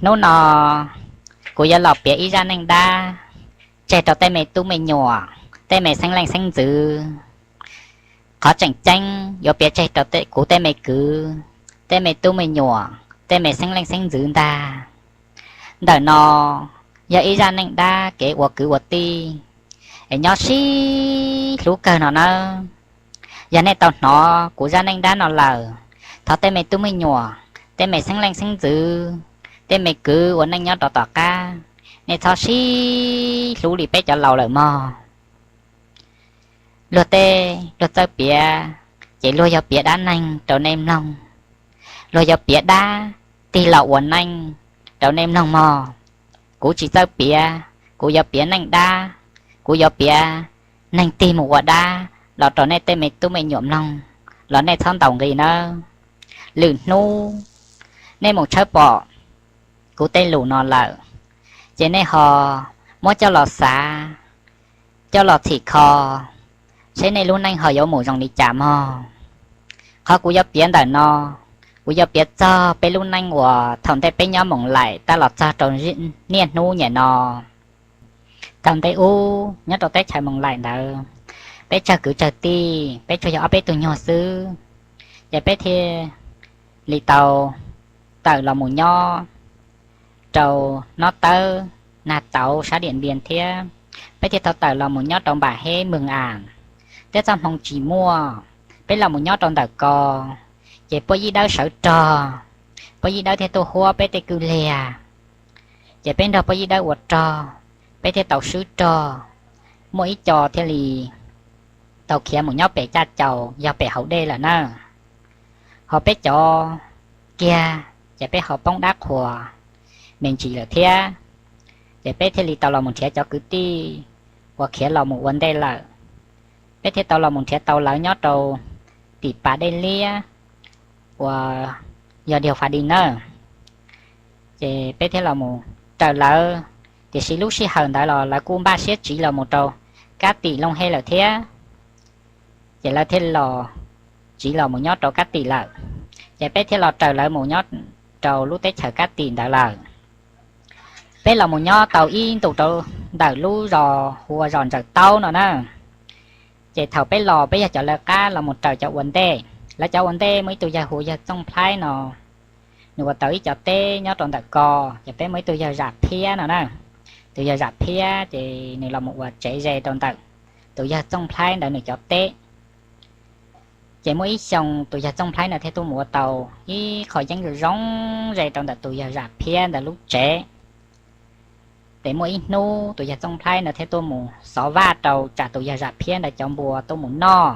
Hnub no kuv yuav los piav ib zaj neej dab tseg rau tej me tub me nyuam, tej me xeeb leej xeeb ntxwv. Qhov tseem ceeb yuav piav tseg rau kuv tej me kwv, tej me tub me nyuam, tej me xeeb leej xeeb ntxwv ntag. Ntawm no yog ib zaj neej dab kev ua kwv ua tij es nyob sib hlub kawg no nawb. Yog nej tau hnov kuv zaj neej dab no lawm, thov tej me tub me nyuam, tej me xeeb leej xeeb ntxwv, tej me kwv ua neej nyob rau tom qab, nej txhob sib hlub li peb cov laus lawm mog. Luag tej luag txawj piav, ces luag yog piav dab neeg rau nej mloog, luag yog piav dab tig los ua neej rau nej mloog mog. Kuv tsis txawj piav, kuv yuav piav neej dab, kuv yuav piav neeg tig mus ua dab los rau nej tej me tub me nyuam mloog, los nej txhob ntaus nqi nawb. Lwm hnub nej mus tshawb pom kuv tej lus no lawm, ces nej ho muab coj los xav, coj los txhim kho, seb nej lub neej ho yuav mus zoo li cas mog. Qhov kuv yuav piav ntawm no, kuv yuav piav txog peb lub neej uas thaum ntej peb nyob Moos Laim tab los txog rau niaj hnub nyem no. Thaum ntej ub nyob rau teb chaws Moos Laim ntawd, peb tsawg kwv tsawg tij, peb tsuas yog ob peb tug nyuag xwb, ces peb thiaj li tau tawm los mus nyob rau Nob Tawb, Nag Txauv sab Diam Npias thiab. Peb thiaj tau tawm los mus nyob rau Npam Heb, Moos Am, thiab txoj hmoo tsis muaj, peb los mus nyob rau ntawm ko, ces Puab Yij Dawb sawv rog, Puab Yij Dawb thiaj tuaj huab peb tej kwj liag, ces peb nrog Puab Yij Dawb ua rog, peb thiaj tau swb rog. Muaj ib co thiaj li tau khiav mus nyob pem Caj Caus, yog pem hauv dej lawm na. Ho peb cov kiag ces peb ho poob dab qhuas me ntsis lawm thiab, ces peb thiaj li tau los mus nrhiav cov kwv tij uas khiav los mus ua ntej lawm. Peb thiaj tau los mus nrhiav tau lawv nyob rau tim pas dej liab uas yog Diaus Fas Dis nawb. Ces peb thiaj los mus raws lawv, tiam sis lub sij hawm ntawd los lawv kuj npaj siab tsiv los mus rau Kab Tim Looj Hej lawm thiab. Ces lawv thiaj los tsiv los mus nyob rau Kab Tim lawm, ces peb thiaj los raws lawv mus nyob rau lub teb chaws Kab Tim ntawd lawm. Peb los mus nyob tau ib ntus rau ntawm lub zos hu ua zos Ntsaws Taub no na. Ces thaum peb los peb yog cov lawv qab los mus raws cov ua ntej. Lawv cov ua ntej muaj ib tug yawg hu yawg Txooj Plhaib no, nws ua tau ib co teb nyob rau ntawm ko, ces peb muaj ib tug yawg Zam Phiab no na. Tus yawg Zam Phiab ces nws los mus ua tsev ze rau ntawm tus yawg Txooj Plhaib ntawd nws cov teb. Ces muaj ib xyoo tus yawg Txooj Plhaib ntawd thiaj tuaj mus ua tau ib qho yeeb zoo zoo ze rau ntawm tus yawg Zam Phiab ntawd lub tsev. Ces muaj ib hnub tus yawg Txooj Plhaib ntawd thiaj tuaj mus xov vaj rau tsam tus yawg Zam Phiab ntawd cov npua tuaj mus noj.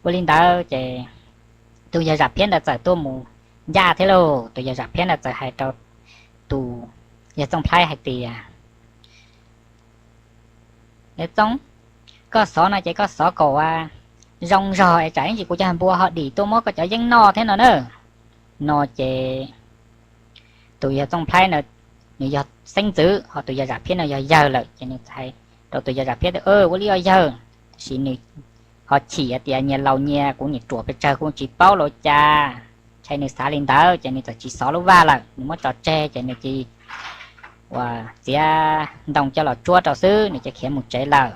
Ua li ntawd ces tus yawg Zam Phiab ntawd txawm tuaj mus ncaj thiab lauj. Tus yawg Zam Phiab ntawd txawm hais rau tus yawg Txooj Plhaib hais tias, Yawg Txooj, koj xov no ces koj xov kom ua zoo zog es tsam ib ntsis kuv cov npua ho dim tuaj muab koj cov yeeb noj thiab no na. No ces tus yawg Txooj Plhaib ntawd nws yog xeeb ntxwv, ho tus yawg Zam Phiab no yog yawg lawm, ces nws hais rau tus yawg Zam Phiab tias, Ua li os yawg. Tiam sis nws ho chim tias nyias laus nyias, kuv niam ruam pes tsawg kuv tsis paub los cas. Ces nws xav li ntawd ces nws txawm tsis xov lub vaj lawm, nws muab tso tseg ces nws cia li ua txiav ntoo coj los tsuab rau xwb, nws cia li khiav mus tsev lawm.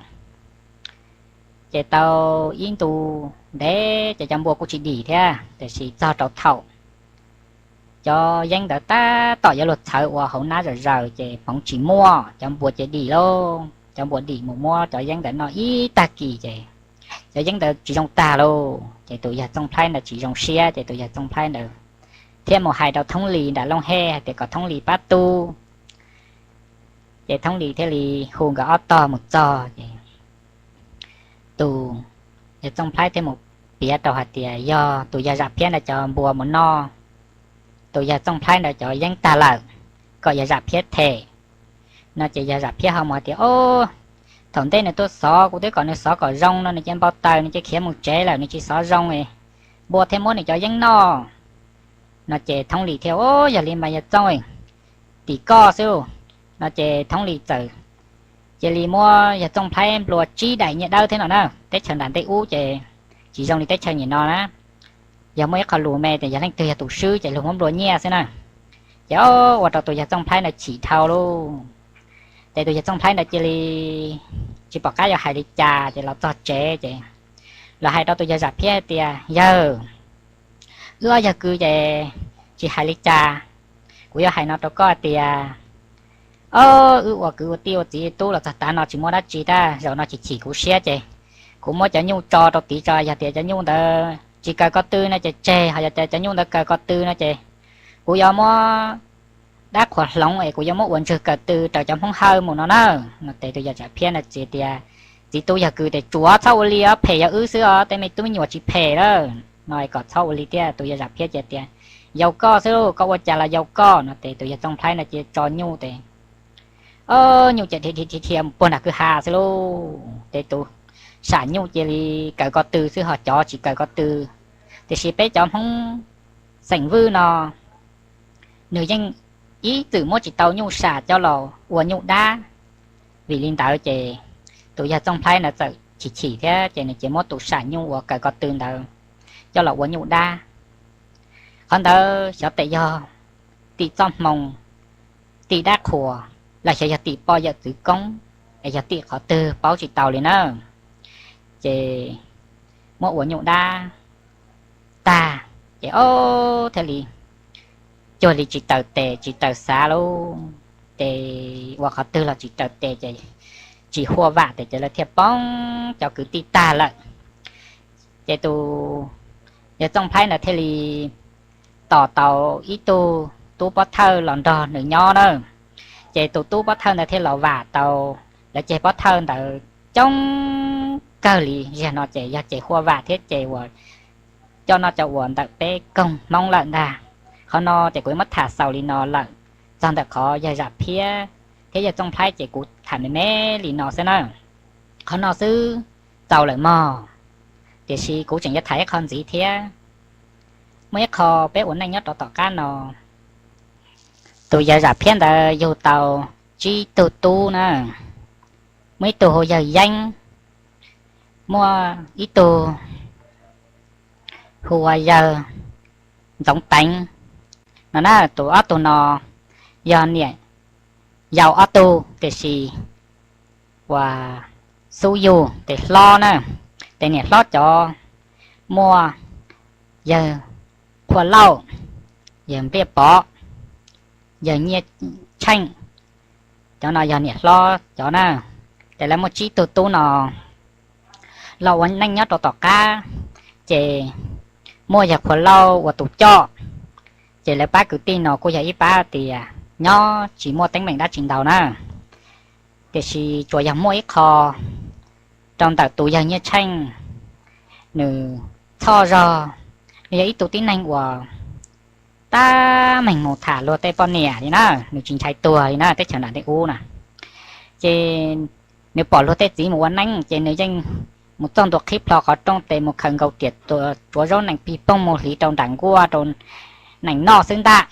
Ces tau ib ntu ntev ces cov npua kuj tsis dim thiab, tiam sis txog rau thaum cov yeeb ntawd tab tom yuav luag txhawv ua hauv nab zom zaws ces hmoov tsis muaj, cov npua ces dim lauj. Cov npua dim mus muab cov yeeb ntawd noj ib tag kis ces cov yeeb ntawd tsis zoo tag lauj. Ces tus yawg Txooj Plhaib ntawd tsis zoo siab, ces tus yawg Txooj Plhaib ntawd thiaj mus hais rau Thoob Lis nram Looj Hej hais tias kom Thoob Lis pab tub. Ces Thoob Lis thiaj li hu nkawd ob tog mus txog ces tus yawg Txooj Plhaib thiaj mus piav rau hais tias yog tus yawg Zam Phiab ntawd cov npua mus noj tus yawg Txooj Plhaib ntawd cov yeeb tag lawm, kom yawg Zam Phiab them. No ces yawg Zam Phiab ho mus hais tias, Ob, thaum ntej nws tuaj xov kuv twb kom nws xov kom zoo no nws cia li npau taws, nws cia li khiav mus tsev lawm, nws tsis xov zoo, npua thiaj muab nws cov yeeb noj. No ces Thoob Lis thiaj, Ob, yog li mas yawg Txooj, tim koj xwb. No ces Thoob Lis txawm cia li muab yawg Txooj Plhaib nplua tsib daim nyiaj dawb thiab no na. Teb chaws nram ntej ub ces tsis zoo li teb chaws nyem no na. Yog muaj ib qho lus me tias yog leej twg yog tus swb ces luag muab nplua nyiaj xwb na. Ces ua rau tus yawg Txooj Nplhaib ntawd chim dhau lauj. Ces tus yawg Txooj Nplhaib ntawd cia li tsis pom qab yuav hais li cas ces los txog tsev ces los hais rau tus yawg Zam Phiab hais tias, Yawg, wb ob yawg kwv ces tsis hais li cas. Kuv yuav hais no rau koj tias, o, wb ua kwv ua tij ua txiv tub los txog tav no tsis muaj dab tsi, tab zaum no chim chim kuv siab ces kuv muab cov nyuj tso rau tid tso, yog tias cov nyuj ntawd tsis kaw ko tw no ces tseg, ho yog tias cov nyuj ntawd kaw ko tw no ces kuv yuav muab dab qhuas hloov es kuv yuav muab ua ntswg kaw tw raws cov Hmoob Hawj mus no na. No ces tus yawg Zam Phiab ntawd txiv tias, Txiv tub yawg kwv, ces tsuav txhob ua li os, phem yog wb xwb os, tej me tub me nyuam tsis phem lawm no, kom txhob ua li thiab. Tus yawg Zam Phiab ces tias, Yau koj xwb, koj ua cas los yau koj no. Ces tus yawg Txooj Nplhaib ntawd cia li tso nyuj ces, o, nyuj ces dhia dhia dhia mus puag nram kwj ha xwb lauj. Ces tus sam nyuj cia li kaw ko tw xwb, ho cov tsis kaw ko tw. Tiam sis peb cov Hmoob xeem Vwj no nws yeej ib txwm muab tsis tau nyuj sam coj los ua nyuj dab. Vim li ntawd ces tus yawg Txooj Nplhaib ntawd txawm chim chim thiab ces nws cia li muab tus sam nyuj uas kaw ko tw ntawd coj los ua nyuj dab. Qhov ntawd xyov tes yog tim txoj hmoo, tim dab qhuas, los xyov yog tim poj yawm txwv koob, es yog tim qhov twg paub tsis tau li na. Ces muab ua nyuj dab tag ces ob thiaj li cuag li tsis taws tes tsis taws xav lauj. Ces ua qhov twg los tsis taws tes ces tsis huaj vam tes ces lawv thiaj poob cov kwv tij tag lawm. Ces tus yawg Txooj Nplhaib ntawd thiaj li tos tau ib tug tub pob thawj los nrog nws nyob na. Ces tus tub pob thawj ntawd thiaj los vam tau lawv ceg pob thawj ntawd coob kawg li. Zag no ces yog ces huaj vam thiab ces uas coj noj coj ua ntawm peb koog Hmoob lawm ntag. Qhov no ces kuv yuav muab tham xaus li no lawm. Txog ntawm qhov yawg Zam Phiab thiab yawg Txooj Nplhaib ces kuv tham me me li no xwb na. Qhov no xwb txaus lawm mog, tiam sis kuv tseem yuav tham ib qho ntxiv thiab. Muaj ib qho peb ua neej nyob rau tom qab no, tus yawg Zam Phiab ntawd yug tau tsib tug tub na. Muaj ib tug hu yawg Yeeb, muaj ib tug hu ua yawg Ntxoov Teev no na. Tus ob tug no yog niam yau ob tug, tiam sis uas xub yug tes hlob na, tes niam hlob cov muaj yawg Qhua Lauj, yawg Npliaj Pov, yawg Nyiaj Tsheej, cov no yog niam hlob cov na. Ces lawv muaj tsib tug tub no los ua neej nyob rau tom qab, ces muaj yawg Qhua Lauj ua tus coj, ces lawv pab kwv tij no kuj yog ib pab tias nyob tsis muaj teeb meem dab tsi ntau na. Tiam sis tsuas yog muaj ib qho rau ntawm tus yawg Nyiaj Tsheej, nws txhoj zog, nws yog ib tug tib neeg uas tab meeg mus tham luag tej poj niam li na, nws tsis ntshai tuag li na teb chaws nram ntej ub na. Ces nws pom luag tej txiv mus ua neej ces nws yeej mus txog ntua qhib plho qhov rooj tes mus khaws nkaus riam tsuav zaub nees pig poog mus hliv rau nram nkuaj rau nees noj xwb ntag.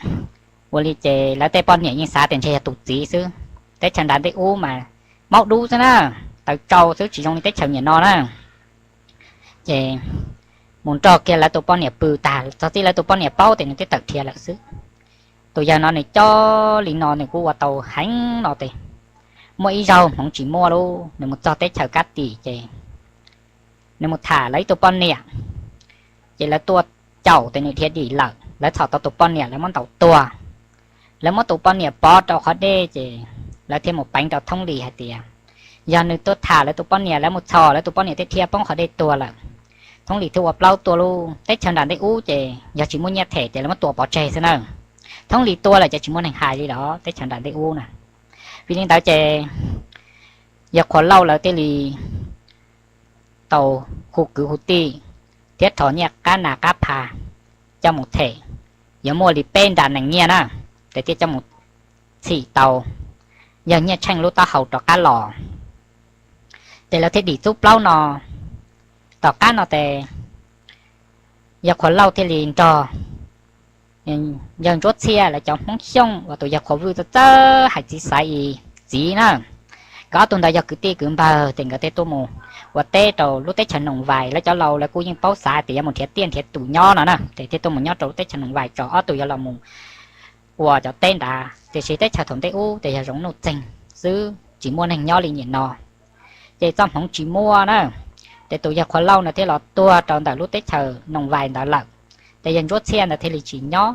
Ua li ces lawv tej poj niam yeej xav tias ntshe yog tus txiv xwb. Teb chaws nram ntej ub mas maub dub xwb na, tawv tsau xwb tsis zoo li teb chaws niam no na. Ces mus nrog kiag lawv tus poj niam pw tag, txog txij lawv tus poj niam paub ces nws twb tawm dhia lawm xwb. Tus yawg no nws coj li no nws kuj ua tau heev no tes. Muaj ib zaug hmoov tsis muaj lub, nws mus txog teb chaws kab tim ces nws mus tham lawv ib tug poj niam, ces lawv tuaj caum tes nws dhia dim lawm, lawv txhom tau tus poj niam lawv muab ntaus tuag. Lawv muab tus poj niam pov rau qhov dej ces lawv thiaj mus peev rau Thoob Lis hais tias yog nws tuaj tham lawv tus poj niam, lawv mus txhom lawv tus poj niam thiaj dhia poob qhov dej tuag lawm. Thoob Lis thiaj ua plaub tuaj lub. Teb chaws nram ntej ub ces yog tsis muaj nyiaj them ces lawv muab tua pov tseg xwb na. Thoob Lis tua lawm ces tsis muaj neeg hais li los teb chaws nram ntej ub na. Vim li ntawd ces yawg Qhua Lauj lawv thiaj li tau hu kwv hu tij thiab rho nyiaj qab nas qab pha coj mus them, yuav muaj li peb nra nees nyiaj na, ces thiaj coj mus txhim tau yawg Nyiaj Tsheej lub taub hau rov qab los. Ces lawv thiaj dim txub plaub no. Tom qab no ces yawg Qhua Lauj thiaj li nrog yawg Ntsuab Txhiaj lawv cov Hmoob Xyooj uas tus yawg Qhua Vwj txawj txawj hais txiv xaiv txiv na, nkawd ob tug ntawd yog kwv tij kwv npawg ces nkawd thiaj tuaj mus ua teb rau lub teb chaws Noom Vais. Lawv cov laus lawv kuj yeej paub xav tias yuav mus nrhiav tiaj nrhiav tus nyob no na, ces thiaj tuaj mus nyob rau lub teb chaws Noom Vais tso ob tug yuav los mus ua cov teb nrad, tiam sis teb chaws thaum ntej ub ces yog zoov nuj txeeg xwb, tsis muaj neeg nyob li nim no. Ces txoj hmoov tsis muaj na, ces tus yawg Qhua Lauj no thiaj los tuag rau ntawm lub teb chaws Noos Vais ntawd lawm. Ces yawg Ntsuab Txhiaj ntawd thiaj li tsis nyob,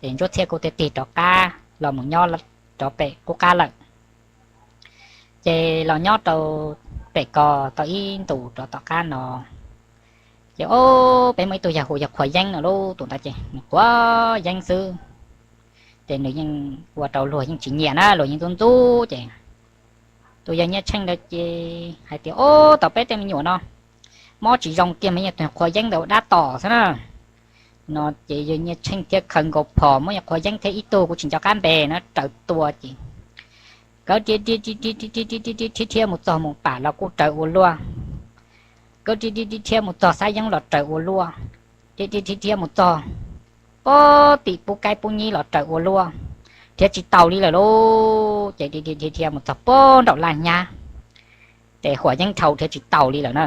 ces Ntsuab Txhiaj kuj thiaj tig rov qab los mus nyob rov pem qub qab lawm. Ces los nyob rau pem ko tau ib ntus rov tom qab no, ces o, peb muaj ib tug yawg hu yawg Qhua Yeeb no, lub tus ntawd ces nws quav yeeb xwb. Ces nws yeej ua rau luag yeej tsis nyiam na, luag yeej ntxub ntxub. Ces tus yawg Nyiaj Tsheej ntawd ces hais tias, o, tau peb tej me nyuam no mob tsis zoo kiag mas yeej tus Qhua Yeeb ntawd ua dab tom xwb na. No ces yawg Nyiaj Tsheej thiaj khaws nkaus phom muab yawg Qhua Yeeb thiab ib tug kuv tsis nco qab npe na raws tua ces kawg dhia dhia mus txog mus pam los kuj raws ua luaj, kawg dhia dhia dhia mus txog xab yeeb los raws ua luaj, dhia dhia dhia dhia mus txog pog tim pub kaib pub nyib los raws ua luaj, thiab tsis taus li lawm lauj. Ces dhia dhia dhia dhia mus txog pog nraum laj nyab, ces Qhua Yeeb dhau thiab tsis taus li lawm na.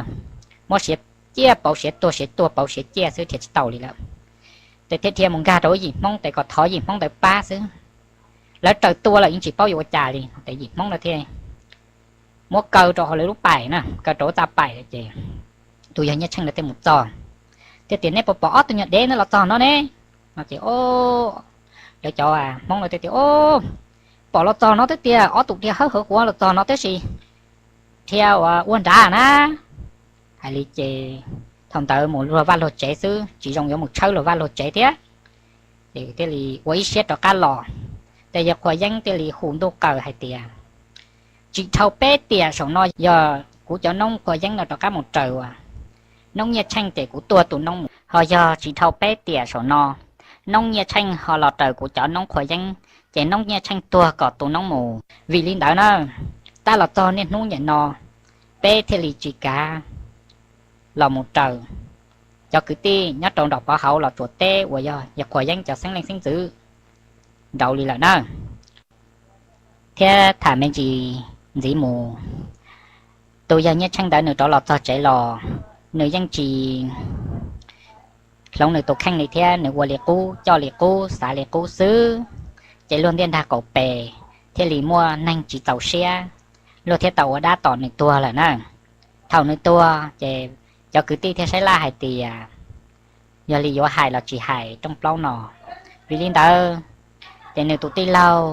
Muab siav ciaj pauv siav tuag, siav tuag pauv siav ciaj xwb thiab tsis taus li lawm. Ces thiaj dhia mus nkag rau yim Hmoob tes kom thov yim Hmoob ntawd pab xwb. Lawv raws tua lawm yeej tsis paub yuav ua cas li, ces yim Hmoob no thiaj muab kaw rau hauv lawv lub paim na, kaw rau lub txaj paim ces tus yawg Nyiaj Tsheej lawv thiaj mus txog, thiaj tias, nej puas pom ob tug nyuag dev no los txog no ne? No ces lawv cov Hmoob no thiaj tias, o, pom los txog no twb tiag, ob tug dhia hawb hawv quav los txog no tab sis dhia ua nrad na. Hais li ces thaum ntawd mus luag vaj luag tsev xwb, tsis zoo yuav mus tshawb luag vaj luag tsev thiab. Ces thiaj li ua ib siab rov qab los, ces yawg Qhua Yeeb thiaj li hu ntuj qaws hais tias, tsis dhau peb tiam saum no yog kuv cov noob Qhua Yeeb no rov qab mus raws uas noob Nyiaj Tsheej ces kuv tua tus noob mus, ho yog tsis dhau peb tiam saum no noob Nyiaj Tsheej ho los raws kuv cov noob Qhua Yeeb, ces noob Nyiaj Tsheej tuag kom tus noob mus. Vim li ntawd na, tab los txog niaj hnub nim no peb thiaj li tsis kav los mus raws cov kwv tij nyob rau nram Pov Hauv Los Tsuas teb uas yog yawg Qhua Yeeb cov xeeb leej xeeb ntxwv nraud li lawm na. Thiab tham me ntsis ntxiv mus, tus yawg Nyiaj Tsheej ntawd nws rov los txog tsev los nws yeej tsis hloov nws tus kheej li thiab, nws ua li qub coj li qub xav li qub xwb. Ces luag ntiaj nrag qaum pes thiaj li muaj neeg tsis txaus siab, luag thiaj tau ua dab tom nws tuag lawm na. Thaum nws tuag ces cov kwv tij thiaj saib laj hais tias yog li yuav hais los tsis hais rooj plaub no. Vim li ntawd ces nws tus tij laug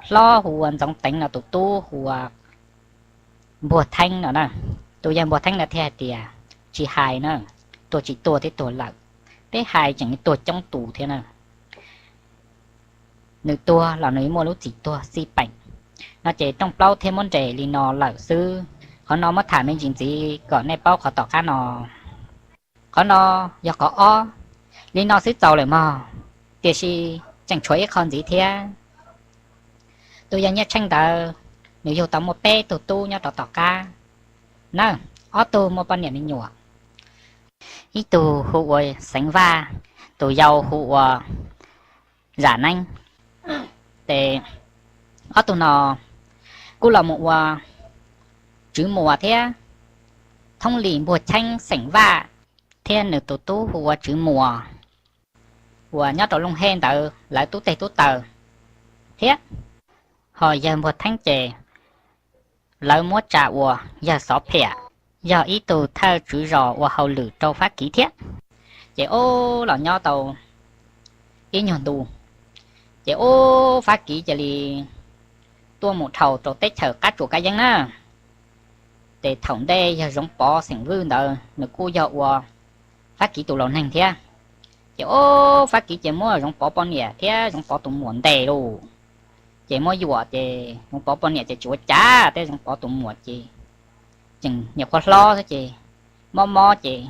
hlob hu ua Ntxoov Teev no tus tub hu ua Npuag Theeb no na. Tus yawg Npuag Theeb ntawd thiaj hais tias, tsis hais na, tuag tsis tuag twb tuag lawm, peb hais tseem tuag coob tus thiab na. Nws tuag los nws muaj lub txim tuag xij peem. No ces rooj plaub thiaj muab nres li no lawm xwb. Qhov no muab tham me ntsis ntxiv kom nej paub qhov tom qab no. Qhov no yog qhov ob. Li no xwb txaus lawm mog, tiam sis tseem tshuav ib qho ntxiv thiab. Tus yawg Nyiaj Tsheej ntawd nws yug tau muaj peb tug tub nyob rau tom qab na, ob tug muaj poj niam me nyuam. Ib tug hu ua Xeev Vaj, tus yau hu ua Zam Neeb. Ces ob tug no kuj los mus ua Tswv Muas thiab. Thoob Lis Npuag Cheeb Xeem Vaj thiab nws tus tub hu ua Tswv Muas uas nyob rau Looj Hej ntawd lawv tub teg tub taws thiab. Ho yawg Npuag Theeb ces lawv muab tsa ua yawg Xov Phiam, yog ib tug thawj tswv zos ua hauj lwm rau Fab Kiv thiab. Ces ob los nyob tau ib nyuag ntu, ces ob Fab Kiv cia li tuaj mus dhau rau teb chaws qab tsuas kab yeeb na. Ces thaum ntej yawg Zoov Pov xeem Vwj ntawd nws kuj yog ua Fab Kiv tus laus neeg thiab. Ces ob Fab Kiv ces muab Zoov Pov poj niam thiab Zoov Pov tus muam ntes lauj. Ces muab yuam ces Zoov Pov poj niam ces tsis ua cas thiab Zoov Pov tus muam ces tseem nyuam qhuav hlob xwb ces mob mob ces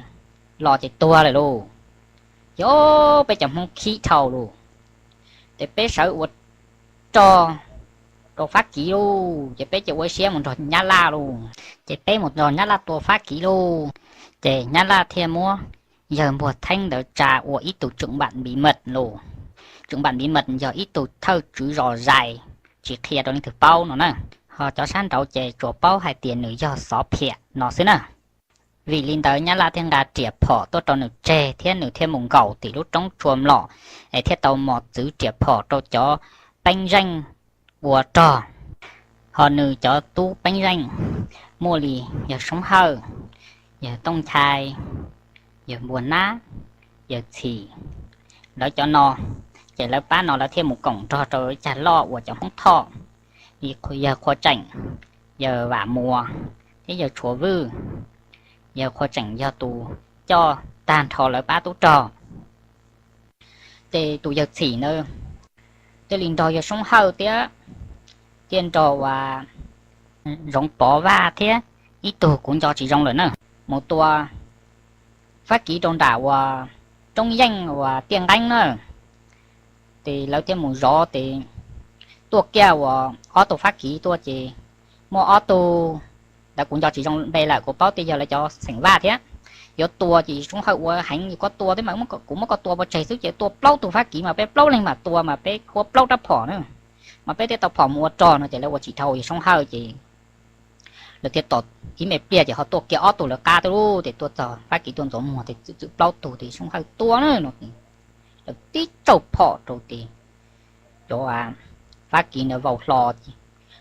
los ces tuag lawm lauj. Ces ob peb cov Hmoob khib dhau lauj, ces peb sawv ua rog rau Fab Kiv lauj, ces peb ces ua ib siab mus nrog Nyab Laj lauj, ces peb mus nrog Nyab Laj tua Fab Kiv lauj. Ces Nyab Laj thiaj muab yawg Npuag Theeb ntawd tsa ua ib tug tsoom npam npiv maj lauj. Tsoom npam npiv maj yog ib tug thawj tswv zos zais, tsis qhia rau leej twg paub no na. Ho cov sab nraud ces tsuas paub hais tias nws yog Xov Phiam no xwb na. Vim li ntawd Nyab Laj thiaj nqa riam phom tuaj rau nws tseg thiab nws thiaj mus nkaum tim lub roob tsua mlom es thiaj tau mos txwv riam phom rau cov peeb zeej ua rog. Ho nws cov tub peeb zeej muaj li yawg Soob Hawj, yawg Tooj Nchai, yawg Npua Nab, yawg Txhim, lawv cov no, ces lawv pab no lawv thiaj mus koom nrog rau cag loj uas cov Hmoob Thoj, yawg Qhua Tseem, yawg Vam Muas, thiab yawg Tshuav Vwj. Yawg Qhua Tseem yog tus coj tag nrho lawv pab tub rog. Ces tus yawg Txhim ntawd thiaj li nrog yawg Soob Hawj thiab thiaj nrog uas Zoov Pov Vaj thiab ib tug kuv nco tsis zoo lawm na, mus tua Fab Kiv rau nram uas roob yeej uas Tiaj Nqeeb na. Ces lawv thiaj mus zov ces tuaj kiag uas ob tug Fab Kiv tuaj ces muaj ob tug ntawd kuv nco tsis zoo npe lawm, kuv paub tias yog lawv cov xeem Vaj thiab. Yuav tua ces Soob Hawj ua heev, koj tua thiab mas kuv muab koj tua pov tseg xwb, ces tua plaub tug Fab Kiv mas peb plaub leeg mas tua mas peb huab plaub rab phom na, mas peb thiaj tau phom mus ua rog no. Ces lawv ua tsis dhau yawg Soob Hawj ces lawv thiaj tos ib me pliag ces ho tuaj kiag ob tug lawv qab tuaj lub, ces tuaj txog Fab Kiv tuaj ntxuav muag ces txwm txwm plaub tug ces Soob Hawj tua na no, lawv tib tsauj phom rau ces cov Fab Kiv ntawd vau hlo ces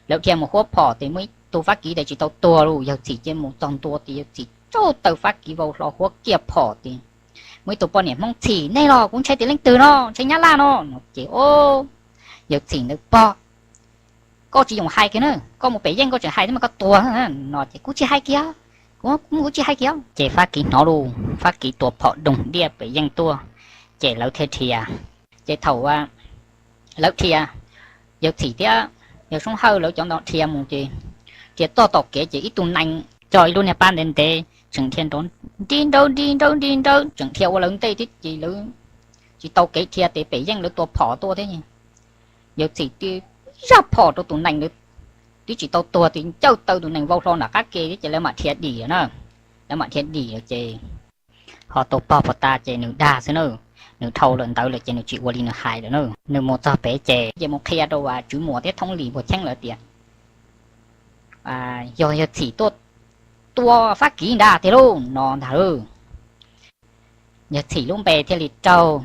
lawv dhia mus huab phom ces muaj ib tug Fab Kiv ntawd tsis tau tuag li, yawg Txhim cia mus txog ntua ces yawg Txhim tsauj taw Fab Kiv vau hlo huab kiag phom ces muaj ib tug poj niam Hmoob Txhim, nej los kuv ntshai tias leej twg no, ntshai Nyab Laj no no ces o, yawg Txhim ntawd pog, koj tsis yoom hais kiag na, koj mus pem yeej koj tseem hais thiab mas koj tuag no ces kuv tsis hais kiag, kuv tsis hais kiag. Ces Fab Kiv hnov lus, Fab Kiv tua phom doog diaj pem yeej tuaj, ces lawv thiaj dhia. Ces thaum lawv dhia, yawg Txhim thiab yawg Soob Hawj lawv cov ntawd dhia mus ces dhia txog tom kev ces ib tug nees coj ib lub niag pab ntev ntev tseem dhia nrov nri nrawb nri nrawb nri nrawb tseem dhia ua lawv ntej thiab ces lawv tsis tau kev dhia ces pem yeej lawv tua phom tuaj thiab. Yawg Txhim twb zaj phom rau tus nees ntawd, twb tsis tau tuag ces ncawj taw tus nees vau hlo nram qab ke thiab ces lawv mam dhia dim na. Lawv mam dhia dim lawm ces ho tua pog puas tas ces nws dag xwb na, nws dhau lawm ntawd lawm ces nws tsis ua li nws hais lawm na. Nws mus txog pem ces ces mus qhia rau Tswv Muas thiab Thoob Lis Npuag Cheeb lawv tias yog yawg Txhim tuaj tua Fab Kiv nrad tiag lauj no ntag lauj. Yawg Txhim lub npe thiaj li raug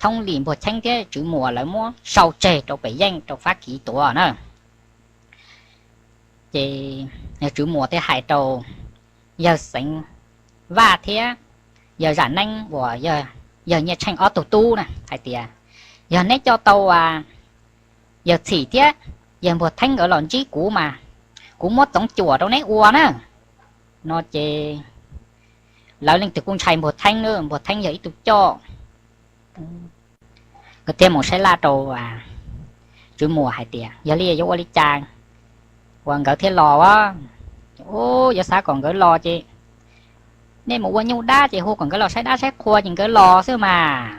Thoob Lis Npuag Cheeb thiab Tswv Muas lawv muab sau tseg rau pem yeej rau Fab Kiv tuav na. Ces yawg Tswv Muas thiaj hais rau yawg Xeev Vaj thiab yawg Zam Neeb uas yawg Nyiaj Tsheej ob tug tub na hais tias, yog neb coj tau yawg Txhim thiab yawg Npuag Theeb nkawd los ntsib kuv mas kuv muab txoov cuam rau neb ua na no ces lawv leej twg kuj ntshai Npuag Theeb na, Npuag Theeb yog ib tug coj. Nkawd thiaj mus saib laj rau Tswv Muas hais tias yog li yuav ua li cas uas nkawd thiaj los a? Yuav xav kom nkawd los ces nej mus ua nyuj dab ces hu kom nkawd los saib dab saib qhua ces nkawd los xwb mas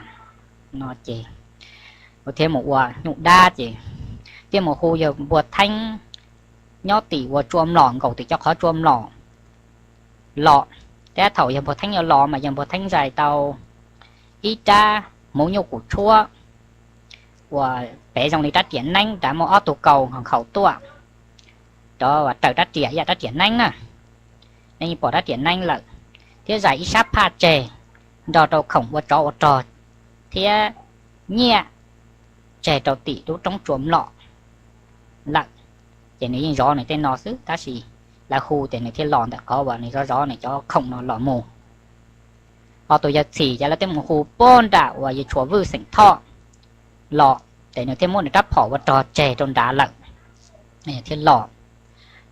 no ces nkawd thiaj mus ua nyuj dab ces thiaj mus hu yawg Npuag Theeb nyob tim uas tsua mlom nkaus tim cov qhov tsua mlom los. Thiab thaum yawg Npuag Theeb yuav los mas yawg Npuag Theeb zais tau ib rab hmuv nyuj kum tshuab uas pem zoo li rab riam neeb, rau muaj ob tug kaus nkhaus nkhaus tuaj, rov uas raws rab riam ib yam rab riam neeb na. Nej yeej pom rab riam neeb lawm, thiab zais ib sab phaj tseg nrog rau khoom ua tsov ua rog thiab nyiaj tseg rau tim lub roob tsua mlom lawm. Ces nws yeej zov nws tej no xwb tab sis lawv hu ces nws thiaj los ntawm qhov uas nws zov zov nws cov khoom no los mus. Ho tus yawg Txhim ces lawv twb mus hu puag nram uas yawg Tshuav Vwj xeem Thoj los, ces nws thiaj muab nws rab phom ua rog tseg rau nrad lawm, thiaj los.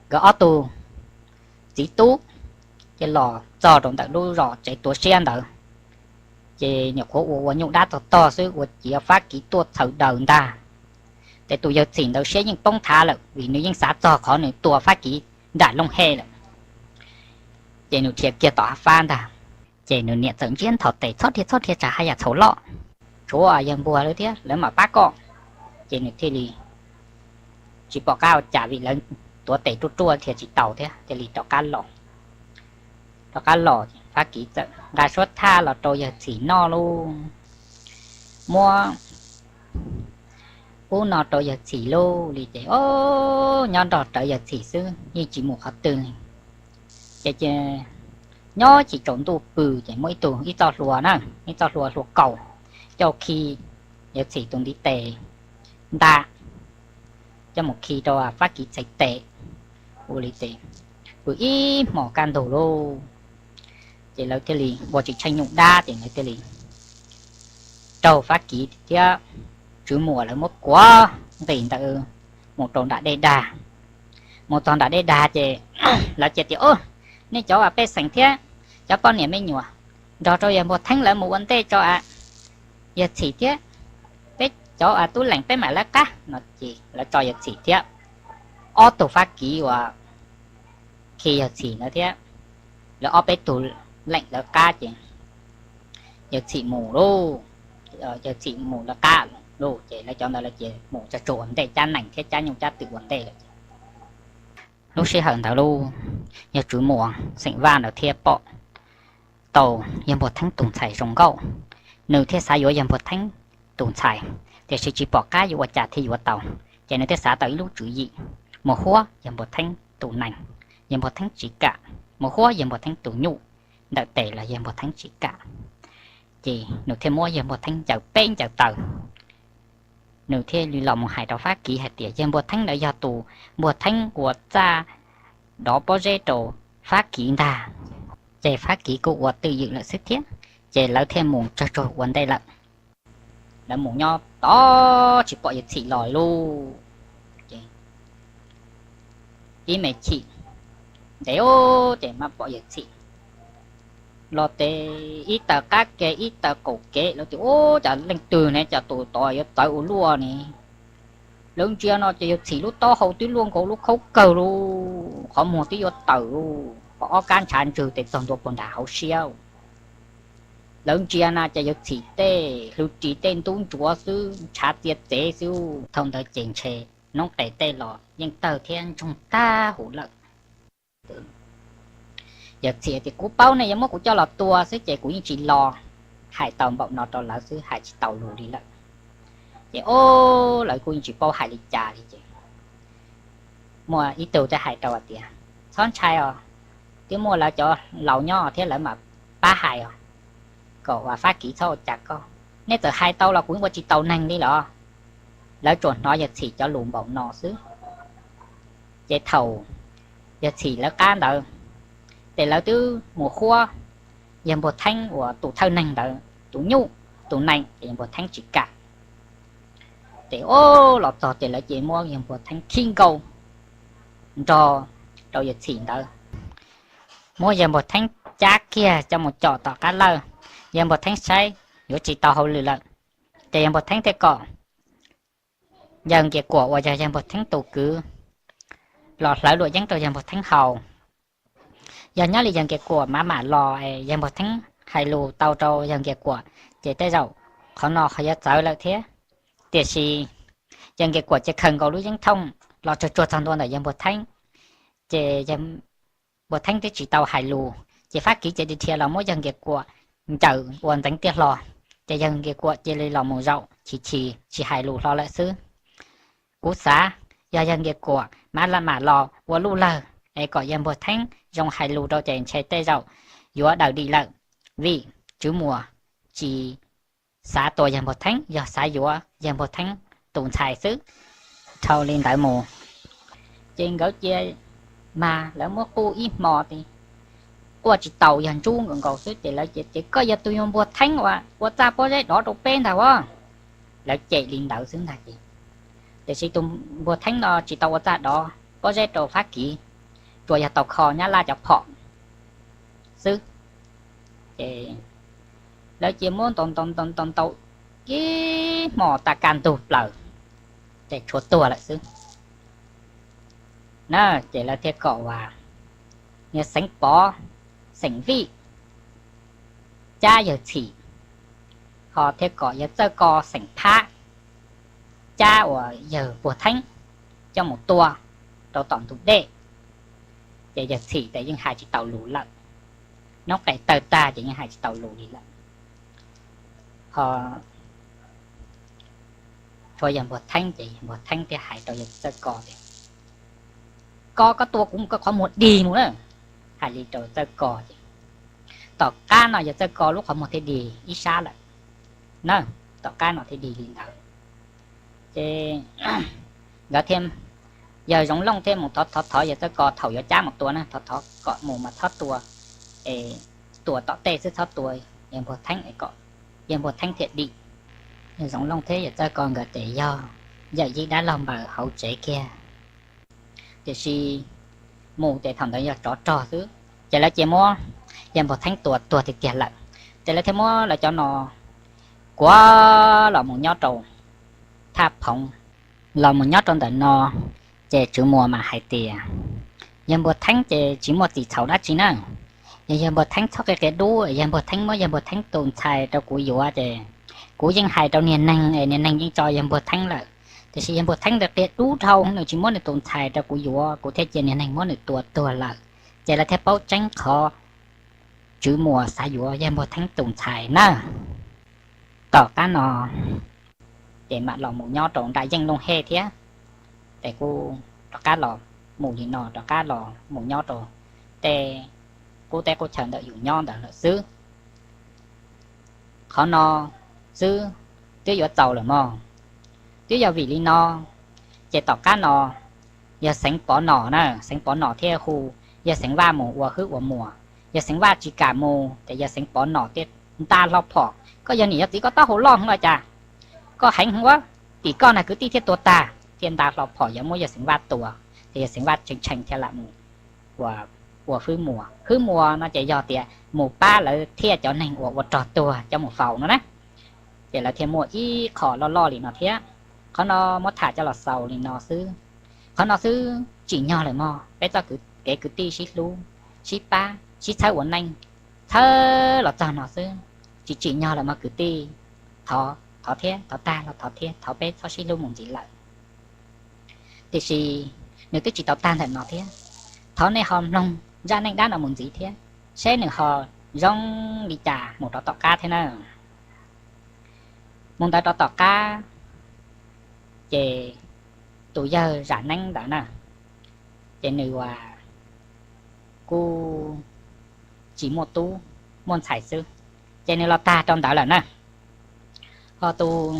Nkawd ob tug txiv tub thiaj los txog rau ntawm lub zos tsev tuav siab ntawd, ces nyuam qhuav ua ua nyuj dab tog tog xwb ua ciav Fab Kiv tuaj txhaws daws ntag. Ces tus yawg Txhim ntawd siab yeej poob thav lawm vim nws yeej xav txog qhov nws tua Fab Kiv nram Looj He lawm. Ces nws dhia kiag tom av fab ntag, ces nws niam txawm ntsiab nthos tes txhob dhia txhob dhia tsam haj yam txhaum loj, tshuav yawg Npuag lawv thiab lawv mam pab koj. Ces nws thiaj li tsis pom qab ua cas vim lawv tuav tes ruaj ruaj dhia tsis tau thiab thiaj li rov qab los. Rov qab los Fab Kiv txawm nqa suab thaj los rau yawg Txhim noj lauj, muab ub no rau yawg Txhim lauj li ces o, nyob nrog rawv yawg Txhim xwb yeej tsis mus qhov twg li. Ces ces Nyob tsis tsaus ntuj pw ces muaj ib tug, ib txoj hlua na, ib txoj hlua, hlua kaus, coj khi yawg txhim tus ntiv tes nta, coj mus khi rau Fab Kis txhais tes. Ua li ces pw ib hmos kaj ntug lauj, ces lawv thiaj li ua tsis tsheej nyuj dab ces lawv thiaj li raug Fab Kis thiab Tswv Muas lawv muab kuav nqis ntawd mus rau nram dej dag. Mus txog nram dej dag ces lawv cia tias, Nej cov uas pej xeem thiab cov poj niam me nyuam, nrog rau yawg Npuag Theeb lawv mus ua ntej tso, yawg txhim thiab peb cov uas tub leem peb mam lawv qab no. Ces lawv tso yawg txhim thiab ob tug Fab Kis uas khi yawg txhim ntawd thiab lawv ob peb tug leem lawv qab ces yawg txhim mus lauj. Yawg txhim mus lawv qab lauj ces lawv cov ntawd lawv ces mus tsuag tsuag ua ntej, cab nees thiab cab nyuj cab twm ua ntej lawm. Lub sij hawm ntawd lauj, yawg Tswv Muas xeem Vaj ntawd thiaj pom tau yawg Npuag Theeb tus ntxhais zoo nkauj, nws thiaj xav yuav yawg Npuag Theeb tus ntxhais, tiam sis tsis pom qab yuav ua cas thiaj yuav tau. Ces nws thiaj xav tau ib lub tswv yim mus huab yawg Npuag Theeb tus nees, yawg Npuag Theeb tsis kam, mus huab yawg Npuag Theeb tus nyuj ntawm tes los yawg Npuag Theeb tsis kam. Ces nws thiaj muab yawg Npuag Theeb ncaws peb ncaws taw, nws thiaj li los mus hais rau Fab Kis hais tias yawg Npuag Theeb ntawd yog tus Npuag Theeb uas txaj dov pob zeb rau Fab Kis ntag, ces Fab Kis kuj ua twj ywm lawm xwb thiab. Ces lawv thiaj mus tsuag tsuag ua ntej lawm. Lawv mus nyob tod tsis pom yawg txhim los lauj. Ces ib me chim ntev ces mam pom yawg txhim los tes ib taw qab ke ib taw qaum kev. Lawv tias, Ub, cas leej twg ne, cas tus tod yuav txawv ua luaj ne? Lawv ntsia no ces yawg txhim lub taub hau twb luaj nkaus lub khaub kawg lauj, qhov muag twb yuav tawm lauj, qhov ob kab ntshav ntswg tes txog ntua puag nram hauv siab. Lawv ntsia na ces yawg txhim tej hlwv ris tej ntub ntsuav xwb, ntshav txia txev xwb. Thaum ntawd ces ntshe noob qes tej los yeej tawg thiab ntsoog tag huv lawm. Yawg txhim tias, Kuv paub nej yuav muab kuv coj los tua xwb ces kuv yeej tsis los. Hais tau npaum no rau lawv xwb, hais tsis tau lus li lawm. Ces ob lawv kuj yeej tsis paub hais li cas li ces muaj ib tug thiaj hais rau hais tias, Txhob ntshai os, twb muaj lawv cov laus nyob thiab lawv mam pab hais os, kom uas Fab Kiv txhob ua cas koj. Nej txawm hais tau los kuv yeej ua tsis tau neeg li los. Lawv tsuas hnov yawg txhim cov lus npaum no xwb. Ces thaum yawg txhim lawv qab ntawd, ces lawv twb mus huab yawg Npuag Theeb uas tus thawj neeg ntawd tus nyuj, tus nees, ces yawg Npuag Theeb tsis kam. Ces ob los txog ces lawv ces muab yawg Npuag Theeb khib nkaus nrog rau yawg txhim ntawd, muab yawg Npuag Theeb cab kiag coj mus com tom qab lawj. Yawg Npuag Theeb saib yuav tsis tau hauj lwm lawm, ces yawg Npuag Theeb thiaj kom yawg Nkias Kuam uas yog yawg Npuag Theeb tus kwv los hlawv luam yeeb rau yawg Npuag Theeb haus. Yog nyob li yawg Nkias Kuam mam mam los, yawg Npuag Theeb hais lus tau rau yawg Nkias Kuam, ces tej zaum qhov no ho yuav txawv lawm thiab. Tiam sis yawg Nkias Kuam ces khaws nkaus lub yeeb thooj los tsuag tsuag txog ntua ntawm yawg Npuag Theeb, ces Npuag Theeb twb tsis tau hais lus, ces Fab Kiv ces dhia los muab yawg Nkias Kuam ncaws ua ntxeev tiaj hlo, ces yawg Nkias Kuam cia li los mus zaum chis chis tsis hais lus hlo lawm xwb. Kuv xav yog yawg Nkias Kuam mam mam los ua luj lawg es kom yawg Npuag Theeb zoo hais lus rau ces ntshe tej zaum yuav daws dim lawm, vim Tswv Muas tsis xav tua yawg Npuag Theeb, yog xav yuav yawg Npuag Theeb tus ntxhais xwb. Dhau li ntawd mus, ces nkawd cia li mas lawv muab quj ib hmo ces quaj tsis tau, yog ntsub nkaus nkaus xwb ces lawv ces, Ces koj yog tus yawg Npuag Theeb uas ua txaj pob zeb dov rau peb ntag as. Lawv cem li ntawd xwb ntag ces, tiam sis tus Npuag Theeb no tsis tau ua txaj dov pob zeb rau Fab Kiv, tsuas yog tau kho Nyab Laj cov phom xwb. Ces lawv cia li muab ntaus ntaus ntaus ntaus ntaus ib hmos tas kaj ntug plaws, ces tshuav tuag lawm xwb na. Ces lawv thiaj kom uas yawg Xeev Pov, xeem Vij, cab yawg Txhim, ho thiaj kom yawg Txawj Ko, xeem Phab, cab uas yawg Npuag Theeb coj mus tua rau tom ntug dej. Ces yawg Txhim ces yeej hais tsis tau lus lawm, noob qes tawg tag ces yeej hais tsis tau lus li lawm. Ho tshuav yawg Npuag Theeb ces yawg Npuag Theeb thiaj hais rau yawg Txawj Ko tias, Ko, koj tua kuv mus koj qhov muag dig mus na. Hais li rau Txawj Ko ces Tom qab no yawg Txawj Ko lub qhov muag thiaj dig ib sab lawm na, tom qab no thiaj dig li ntawd. Ces nkawd thiaj, yawg Zoov Looj thiaj mus thov thov thov yawg Txawj Ko thaum yuav cab mus tua na, thov thov kom mus mas txhob tua, es tua tom tej xwb txhob tua yawg Npuag Theeb es kom yawg Npuag Theeb thiaj dim. Yawg Zoov Looj thiab yawg Txawj Ko nkawd ces yog yawm yij dab laug npaws hauv tsev kiag. Tiam sis mus ces thaum ntawd yog tsov rog xwb, ces lawv cia muab yawg Npuag Theeb tua tuag tiag tiag lawm. Ces lawv thiaj muab lawv cov no kuav los mus nyob rau thaj phoov, los mus nyob rau ntawm no. Ces Tswv Muas mas hais tias, yawg Npuag Theeb ces tsis muaj txim txhaum dab tsi na. Yog yawg Npuag Theeb txhob qia qia dub, yawg Npuag Theeb muab yawg Npuag Theeb tus ntxhais rau kuv yuav ces kuv yeej hais rau niag neeg es niag neeg yeej tso yawg Npuag Theeb lawm. Tiam sis yawg Npuag Theeb ntawd qia dub dhau, nws tsis muab nws tus ntxhais rau kuv yuav, kuv thiaj cia niag neeg muab nws tua tuag lawm. Ces lawv thiaj paub tseeb qhov Tswv Muas xav yuav yawg Npuag Theeb tus ntxhais na. Tom qab no ces mam los mus nyob rau nram Yeej Looj Hej thiab. Ces kuj rov qab los mus li no, rov qab los mus nyob rau tej qub teb qub chaw ntawm yus nyob ntawd lawm xwb. Qhov no xwb twb yuav txaus lawm mog. Twb yog vim li no, ces tom qab no yawg Xeev Pov Nom na, Xeev Pov Nom thiaj hu yawg Xeev Vaj mus ua hwb ua muas. Yawg Xeev Vaj tsis kam mus ces yawg Xeev Pov Nom thiaj nta hlo phom, koj yog niam yog txiv koj taub hau loj heev los cas, koj heev heev ua, tim koj na kwv tij thiaj tua tag, thiaj nta hlo phom yuav muab yawg Xeev Vaj tua. Ces yawg Xeev Vaj tshee tshee thiaj lam mus ua hwb muas. Hwb muas no ces yog tias mus pab lawv thiaj cov neeg uas ua rog tuag coj mus faus no na. Ces lawv thiaj muaj ib qho loj loj li no thiab. Qhov no muab tham coj los xaus li no xwb. Qhov no xwb tsim nyog lawm mog, peb txoj kev kwv tij sib hlub, sib pab, sib txhawb ua neej, txhawb los txog no xwb, tsis tsim nyog lawm mog kwv tij. Thov, thov thiab, thov tag los thov thiab, thov peb txhob sib hlub mus ntxiv lawm. Tiam sis nws twb tsis tau tag ntawm no thiab, thov nej ho mloog zaj neej dab no mus ntxiv thiab, seb nws ho zoo li cas mus rov tom qab thiab na. Mus ntawd rov tom qab, ces tus yawg Zam Neeb ntawd na, ces nws ua kuj tsis muaj tub, muaj ntxhais xwb, ces nws los tag rau ntawd lawm na. Ho tus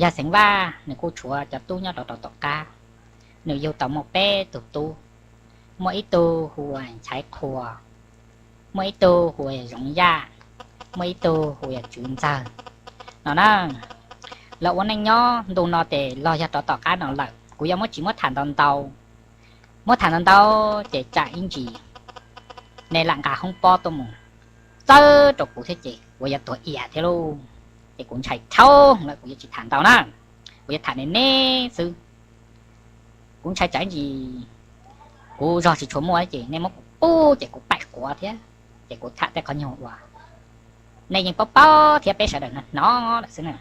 yawg Xeev Vaj nws kuj tshuav cov tub nyob rau rau tom qab, nws yug tau muaj peb tug tub, muaj ib tug hu ua Nchaiv Qhua, muaj ib tug hu ua Zoov Yaj, muaj ib tug hu ua Tswv Ntxawg no na. Lawv ua neej nyob ntu no ces los yog rov tom qab no lawm, kuv yuav muab tsis muab tham ntau ntau, muab tham ntau ntau ces tsam ib ntsis nej lam nqa hoob pob tuaj mus txawb rau kuv thiab ces kuv yuav tuag iam thiab lauj. Ces kuv ntshai dhau lawm, kuv yuav tsis tham ntau na, kuv yuav tham me me xwb. Kuv ntshai tsam ib ntsis kuv zog tsis tshua muaj ces nej muab kuv pub ces kuv paim quav thiab, ces kuv tham tej qhov nyuag uas nej yeej paub paub thiab peb sawv daws hnov lawm xwb na.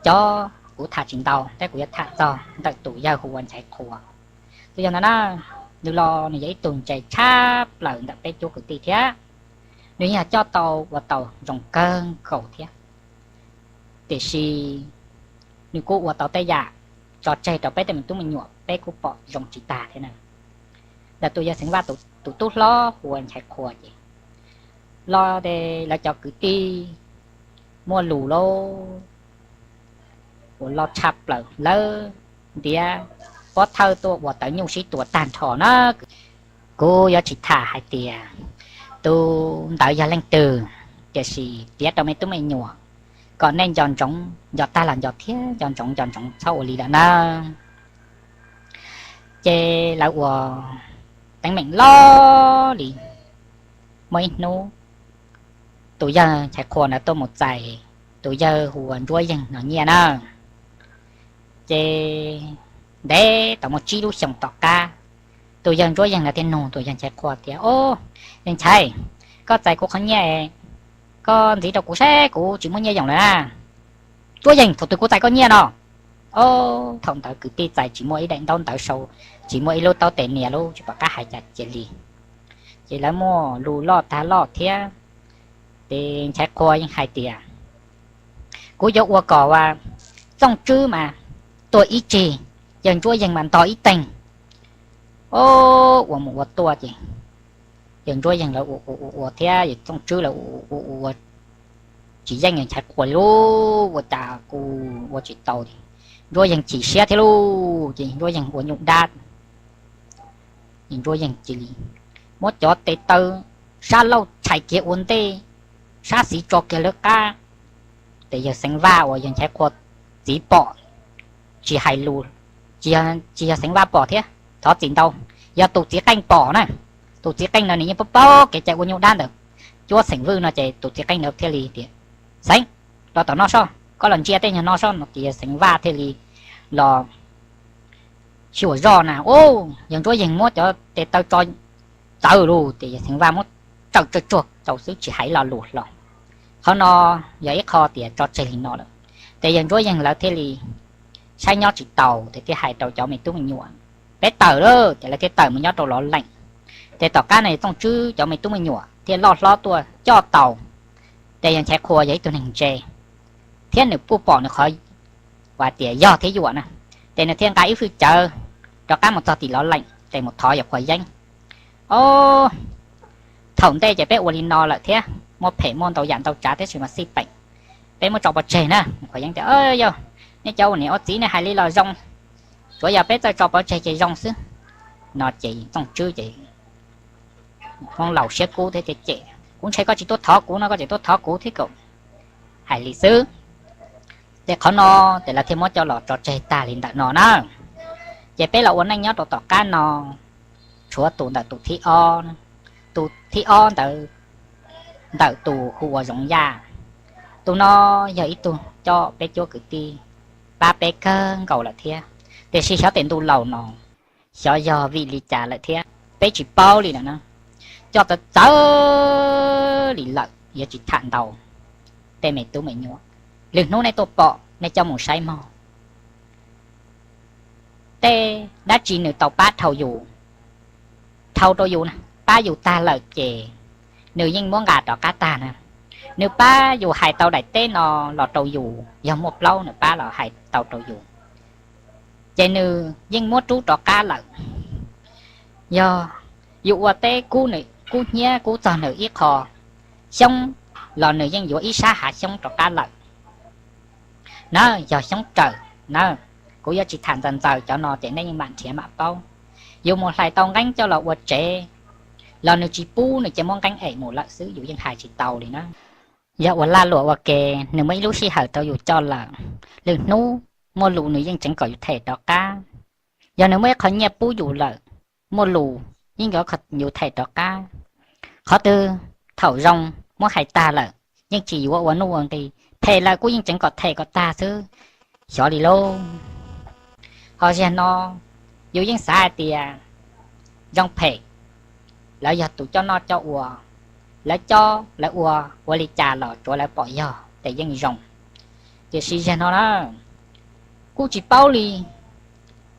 Cov kuv tham tsis ntau thiab, kuv yuav tham txog ntawm tus yawg hu ua Nchaiv Qhua. Tus yawg ntawd na, nws los nws yog ib tug ntse tshaj plaws ntawm peb cuab kwv tij thiab, nws yeej coj tau ua tau zoo kawg nkaus thiab. Tiam sis nws kuj ua tau tej yam tso tseg rau peb tej me tub me nyuam peb kuj pom zoo tsis tag thiab na. Ntawm tus yawg Xeev Vaj tus tub hlob hu ua Nchaiv Qhua ces los ces lawv cov kwv tij muaj lus lauj, ua loj tshaj plaws, lawv ntiav pob thawj tuaj ua tawv nyuj sib tua tag nrho na. Kuv yuav tsis tham hais tias tus ntawd yog leej twg, tiam sis piav rau me tub me nyuam kom nej nco ntsoov, nco tag los nco thiab nco ntsoov nco ntsoov txhob ua li lawm nawb. Ces lawv ua teeb meem loj li. Muaj ib hnub tus yawg Nchaiv Qhua ntawd tuaj mus txais tus yawg hu ua Ntsuab Yeeg no nyiaj na. Ces ntev tau muaj tsib lub xyoos tom qab, tus yawg Ntsuab Yeeg ntawd thiaj nug tus yawg Nchaiv Qhua tias, Ob, yawg Nchaiv, koj txais kuv qhov nyiaj, koj ntxiv rau kuv seb kuv tsis muaj nyiaj yoos lawm na. Ntsuab Yeeg, thaum twg kuv txais koj nyiaj no? Ob, thaum ntawd kwv tij txais tsis muaj ib daim ntaub ntawv sau, tsis muaj ib lub taub tes nias lub, tsis pom qab hais cas cia li. Ces lawv muaj lus loj tag loj thiab. Ces Nchaiv Qhua yeej hais tias, Kuv yuav ua kom ua Txooj Tswb mas tuag ib tsig, yawg Ntsuab Yeeg mas ntog ib teeg. Ob, ua mus ua tuaj ces Yawg Ntsuab Yeeg lawv ua ua ua ua thiab yawg Txooj Tswb lawv ua ua ua tsis yeej yawg Nchaiv Qhua li lub, ua cas kuj ua tsis tau li. Ntsuab Yeeg chim siab thiab lub, ces Ntsuab Yeeg ua nyuj dab. Ntsuab Yeeg cia li muab cov tes taw sab laug tshais kiag ua ntej, sab xis tso kiag lawv qab. Ces yawg Xeev Vaj uas yawg Nchaiv Qhua txiv pom, tsis hais lus, tsis yog Xeev Vaj pom thiab, thov txim ntau, yog tus txiv qeej pom na. Tus txiv qeej no nws yeej paub paub kev cai ua nyuj dab ntawm cuab xeem vwj no ces tus txiv qeej ntawd thiaj li tias, Xeev, los tom no soj, koj los ntsia tej nyuag no soj no. Ces yawg Xeev Vaj thiaj li los xyuas zoj na, u, yawg Ntsuab Yeeg muab cov tes taw tso txawv lug, ces yawg Xeev Vaj muab tsawm tsawg tsuag rau xwb tsis hais lo lus hlo. Qhov no yog ib qho tias tso tseg li no lawm. Ces yawg Ntsuab Yeeg lawv thiaj li saib nyob tsis taus ces thiaj hais rau cov me tub me nyuam, Peb tawm lawm. Ces lawv thiaj tawm mus nyob rau Lov Leem. Ces tom qab no yawg Txooj Tswb cov me tub me nyuam thiaj loj hlob tuaj coj tau. Ces yawg Nchaiv Qhua yog ib tug neeg ntse thiab nws kuj pom nws qhov uas tias yog thiab yuam na, ces nws thiaj nqa ib fwj cawv rov qab mus txog tim Lov Leem ces mus thov yawg Qhua Yeeb, Ob, thaum ntej ces peb ua li no lawm thiab, muaj phem muaj ntau yam ntau tsav tab sis mas xij peem, peb muab tso pov tseg na. Qhua Yeeb tias, Yog, nej cov ua niam ua txiv nej hais li los zoo, tsuav yog peb txawj tso pov tseg ces zoo xwb. No ces Txooj Tswb ces hmoob laus siab kub thiab tias, Cem, kuv ntshe koj tsis tuaj thov kuv no koj tseem tuaj thov kuv thiab kaum. Hais li xwb. Ces qhov no ces lawv thiaj muab coj los tso tseg tag li ntawm no na. Ces peb los ua neej nyob rau tom qab no, tshuav tus ntawm tus thib ob, tus thib ob ntawd ntawm tus hu ua Zoov Yaj. Tus no yog ib tug coj peb cuab kwv tij pab peb kawg nkaus lawm thiab, tiam sis xyov tes ntuj laus no xyov yog vim li cas lawm thiab peb tsis paub li lawm na. Coj txawv txawv li lawm yuav tsis tham ntau. Tej me tub me nyuam, lwm hnub nej tuaj pom nej coj mus saib mog. Tej dab tsi nws tau pab dhau yus, dhau rau yus, pab yus tag lawm ces nws yeej muab nqa rov qab tag na. Nws pab yus hais tau daim teb no los rau yus, yog muaj plaub nws pab los hais tau rau yus, ces nws yeej muab rub rov qab lawm. Yog yus ua teb kub hnyiab kub txog nws ib qho xyoob los nws yeej yuav ib sab hav xyoob rov qab lawm na, yog xyoob raws na. Kuv yuav tsis tham ntxaws ntxaws cov no ces nej yeej mam nrhiav mam paub. Yus mus hlais tau nqeeb coj los ua tsev los nws tsis pub, nws cia muab nqeeb em mus lawm xwb, yus yeej hais tsis tau li na. Yog ua lag luam ua ke, nws muaj ib lub sij hawm rau yus coj lawm, lwm hnub muaj lus nws yeej tseev kom yus them rov qab. Yog nws muaj ib qho nyiaj pub yus lawm, muaj lus yeej yuav yus them rov qab. Qhov twg thaum zoo muab hais tag lawm yeej tsis yuav ua nuj ua nqi, phem lawm kuj yeej tseev kom them kom tag xwb, xyov li lauj. Ho ziag no yus yeej xav hais tias zoo phem, lawv yog tus coj noj coj ua, lawv coj lawv ua, ua li cas los tsuav lawv pom yog ces yeej zoo. Tiam sis ziag no na, kuj tsis paub li.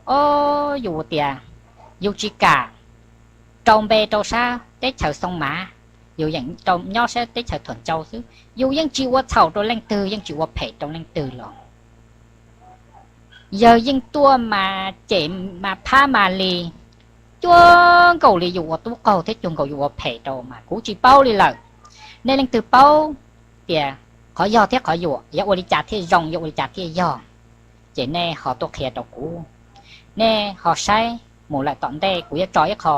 Ob, yus tias yus tsis kam rau npe rau sab teb chaws Xoo Mav, yus yeem rau nyob sab teb chaws Thuam Ncau xwb, yus yeej tsis ua txhaum rau leej twg, yeej tsis ua phem rau leej twg los yawg yeej tuaj mas cem mas phab mas li, cuag nkaus li yus ua tub qaug thiab cuag nkaus yus ua phem rau mas kuv tsis paub li lawm. Nej leej twg paub tias qhov yog thiab qhov yuam, yog ua li cas thiaj zoo, yog ua li cas thiaj yog, ces nej ho tuaj qhia rau kuv. Nej ho saib mus lawm tom ntej kuv yuav tso ib qho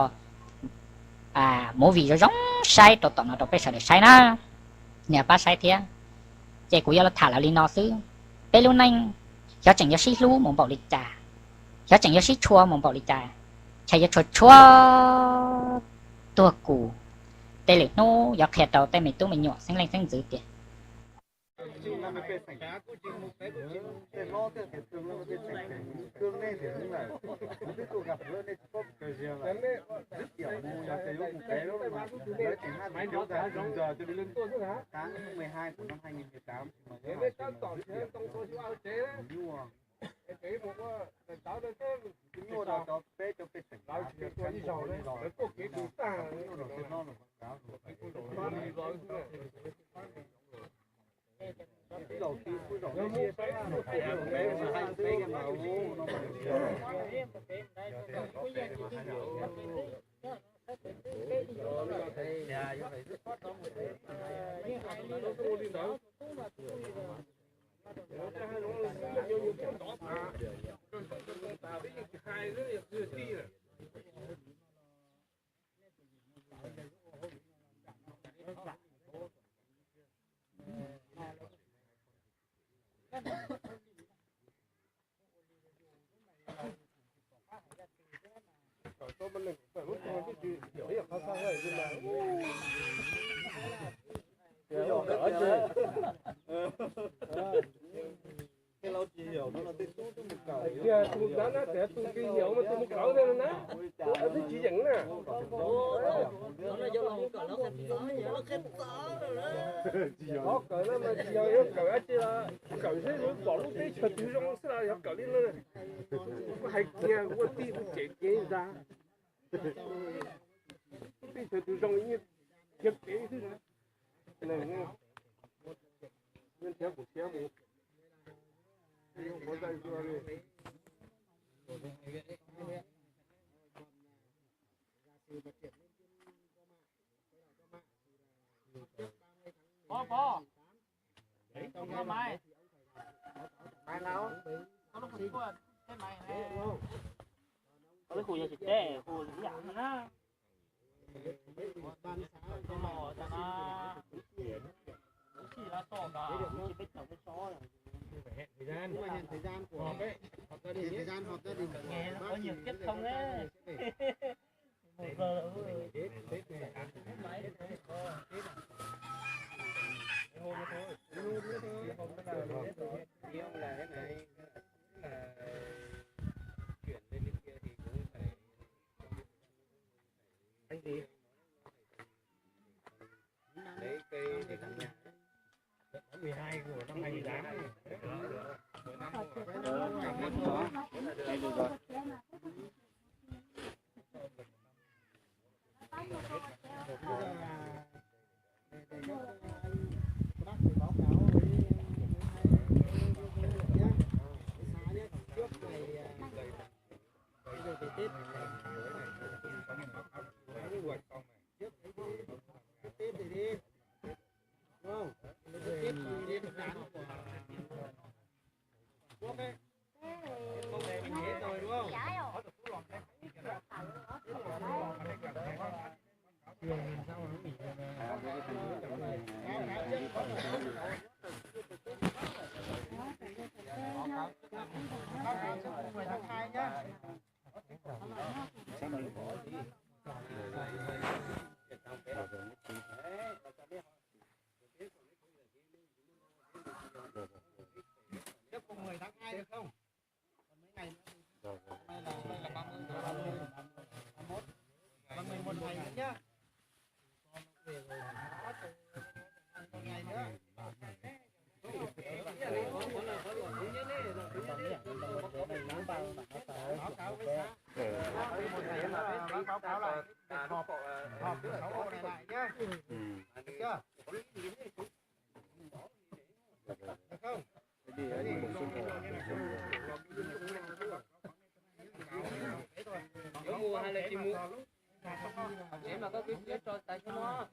movie zoo zoo saib rau tom no rau peb sawv daws saib na. Nias pab saib thiab. Ces kuv yuav los tham lawv li no xwb. Peb lub neej xyov tseem yuav sib hlub mus npaum li cas, xyov tseem yuav sib tshua mus npaum li cas, ntshe yuav tshua tshua tuag kuv. Tej lwm hnub yuav qhia rau tej me tub me nyuam xeeb leej xeeb ntxwv tias Tias tus dab na tias tus kis hiav mas tus mus kawm ntawd na, twb tsis yeem na. Qhov kawm no mas tsis yog yuav kawm dab tsi los kawm xwb, yuav pom lub teb chaws twg zoo xwb los yog kawm li no. Kuv hais kiag ua tij ua cem kev ntag. Lub teb chaws twg zoo yeej khiav kev xwb. Neeg thiab kuv thiab mus. Pov, pov, pov maiv, pov lub hu yog tsis teb hu ib yam na. Thời gian họp gia đình của bác thì rất là sớm. Anh gì? Lấy cây để làm nhà. Tháng mười hai của năm hai nghìn tám. Đây được rồi. Bác thì báo cáo với hai anh nhé, với xã nhé, trước ngày, à, bây giờ về Tết. Trước Tết thì đi. Đúng không? Trước Tết thì đi thực đàn của Quốc ấy. Không về mình hết rồi đúng không? Báo cáo trước mười tháng hai nhá. Trước mười tháng hai được không? Còn mấy ngày nữa thì mai là, mai là ba mươi, ba mươi, ba mươi mốt, ba mươi một ngày nữa nhá. Một ngày nữa. Báo cáo với xã. Báo cáo lại. Họp, họp sáu ô này lại nhá. Được chưa? Được không? Có mua hay là chưa mua? Nếu mà có cứ cứ cho tài cho nó.